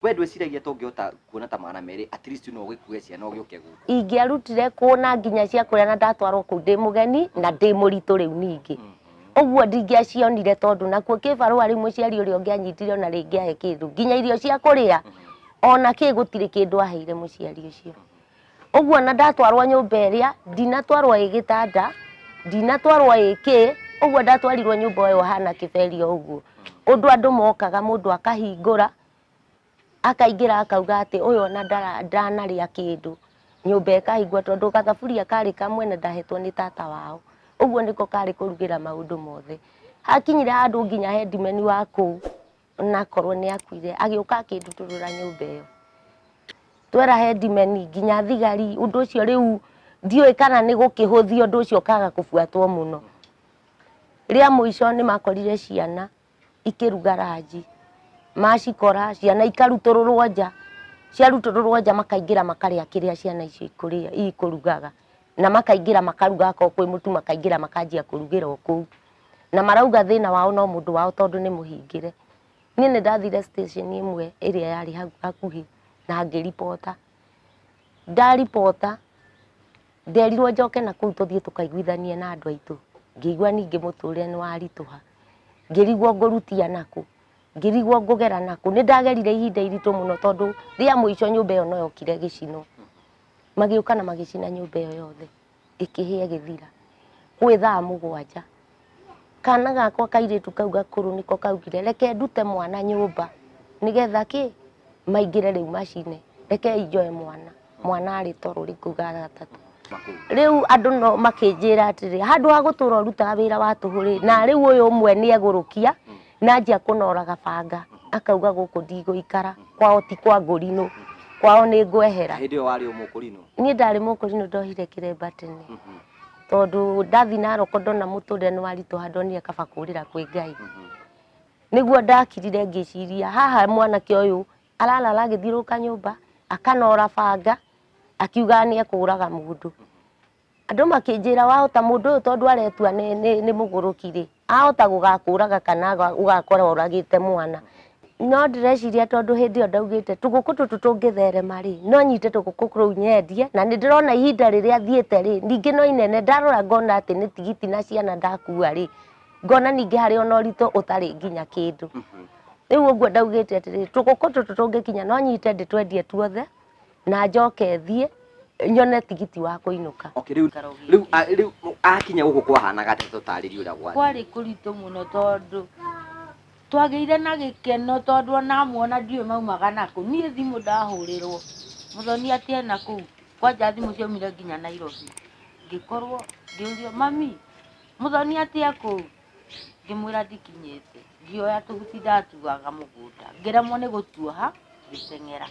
We ndwĩciragia ta ũngĩhota kuona ta 200, at least no ũgĩkue ciana ũgĩũke gũkũ? Ingĩarutire kuona nginya cia kũrĩa, na ndatwarwo kũu ndĩ mũgeni na ndĩ mũritũ rĩu ningĩ. Ũguo ndingĩacionire, tondũ nakuo kĩbarũa rĩu mũciari ũrĩa ũngĩanyitire ona rĩngĩ ahe kĩndũ, nginya irio cia kũrĩa ona kĩ, gũtirĩ kĩndũ aheire mũciari ũcio. Ũguo na ndatwarwo nyũmba ĩrĩa, ndinatwarwo ĩ gĩtanda, ndinatwarwo ĩ kĩ, ũguo ndatwarirwo nyũmba ĩyo hana kĩberio ũguo, ũndũ andũ mokaga, mũndũ akahingũra akaingĩra, akauga atĩ ũyũ ona ndanarĩa kĩndũ. Nyũmba ĩkahingwo tondũ gathaburia karĩ kamwe na ndahetwo nĩ tata wao, ũguo nĩko karĩ kũrugĩra maũndũ mothe. Hakinyire handũ nginya headman wa kũu, onakorwo nĩ akuire, agĩũka akĩndutũrũra nyũmba ĩyo. Twera headman nginya thigari, ũndũ ũcio rĩu ndiũĩ kana nĩ gũkĩhũthio, ũndũ ũcio ũkaga kũbuatwo mũno. Rĩa mũico nĩ makorire ciana ikĩruga ranji, macikora ciana ikarutũrũrwo nja, ciarutũrũrwo nja makaingĩra makarĩa kĩrĩa ciana icio ikũrĩa ikũrugaga, na makaingĩra makaruga, akorwo kwĩ mũtu makaingĩra makanjia kũrugĩra o kũu, na marauga thĩna wao no mũndũ wao tondũ nĩ mũhingĩre. Niĩ nĩ ndathire station ĩmwe ĩrĩa yarĩ hau hakuhĩ na ngĩribota. Ndaribota, nderirwo njoke na kũu tũthiĩ tũkaiguithanie na andũ aitũ. Ngĩigua ningĩ mũtũrĩre nĩ waritũha, ngĩrigwo ngũrutia nakũ, ngĩrigwo ngũgera nakũ. Nĩ ndagerire ihinda iritũ mũno, tondũ rĩa mũico nyũmba ĩyo no yokire gĩcinwo. Magĩũka na magĩcina nyũmba ĩyo yothe, ĩkĩhĩa ĩgĩthira gwĩ thaa 7. Kana gakwa kairĩtu kau gakũrũ nĩko kaugire, "Reke ndute mwana nyũmba nĩgetha kĩ maingĩre rĩu macine, rekei njoe mwana." Mwana arĩ toro rĩu kau ga gatatũ. Rĩu andũ no makĩnjĩra atĩrĩ, handũ ha gũtũra ũrutaga wĩra wa tũhũ rĩ, na rĩu ũyũ ũmwe nĩ egũrũkia na anjia kũnoraga banga, akauga gũkũ ndigũikara, kwao ti kwa ngũrinũ, kwao nĩ ngwehera. Hĩndĩ ĩyo warĩ o mũkũrinũ? Niĩ ndarĩ mũkũrinũ, ndohire kĩremba tene, tondũ ndathi Naroko ndona mũtũrĩre nĩ waritũha, ndonire kaba kũrĩra kwĩ Ngai. Nĩguo ndakirire ngĩciria, haha mwanake ũyũ ararara agĩthiũrũrũka nyũmba akanora banga, akiuga nĩ ekũraga mũndũ. Andũ makĩnjĩra, wahota mũndũ ũyũ tondũ aretua nĩ mũgũrũki rĩ, ahota gũgakũraga kana ũgakora ũragĩte mwana. No ndĩreciria, tondũ hĩndĩ ĩyo ndaugĩte tũgũkũ tũtũ tũngĩtherema rĩ, no nyite tũgũkũ tũu nyendie, na nĩ ndĩrona ihinda rĩrĩa thiĩte rĩ, ningĩ no inene. Ndarora ngona atĩ nĩ tigiti na ciana ndakua rĩ, ngona ningĩ harĩ ona ũritũ ũtarĩ nginya kĩndũ. Rĩu ũguo ndaugĩte atĩrĩrĩ, tũgũkũ tũtũ tũngĩkinya no nyite ndĩtwendie tuothe na njoke thiĩ nyone tigiti wa kũinũka. Okay, rĩu akinya gũkũ kwahanaga atĩa? Tũtarĩrie ũrĩa gwathire. Kwarĩ kũritũ mũno, tondũ twagĩire na gĩkeno, tondũ ona muona ndiũĩ maumaga nakũ. Niĩ thimũ ndahũrĩrwo, "Mũthoni atĩ ena kũu," kwanja thimũ ciaumire nginya Nairobi. Ngĩkorwo ngĩũrio, "Mami, Mũthoni atĩ e kũu?" Ngĩmwĩra ndikinyĩte. Ngĩoya tũhuti ndatuaga mũgũnda, ngĩremwo nĩ gũtuoha, ngĩteng'era.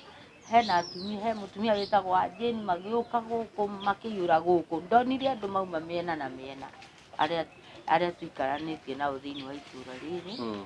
Hena atumia, he mũtumia wĩtagwo Jane, magĩũka gũkũ makĩiyũra gũkũ. Ndonire andũ mauma mĩena na mĩena, arĩa tũikaranĩtie nao thĩinĩ wa itũra rĩrĩ.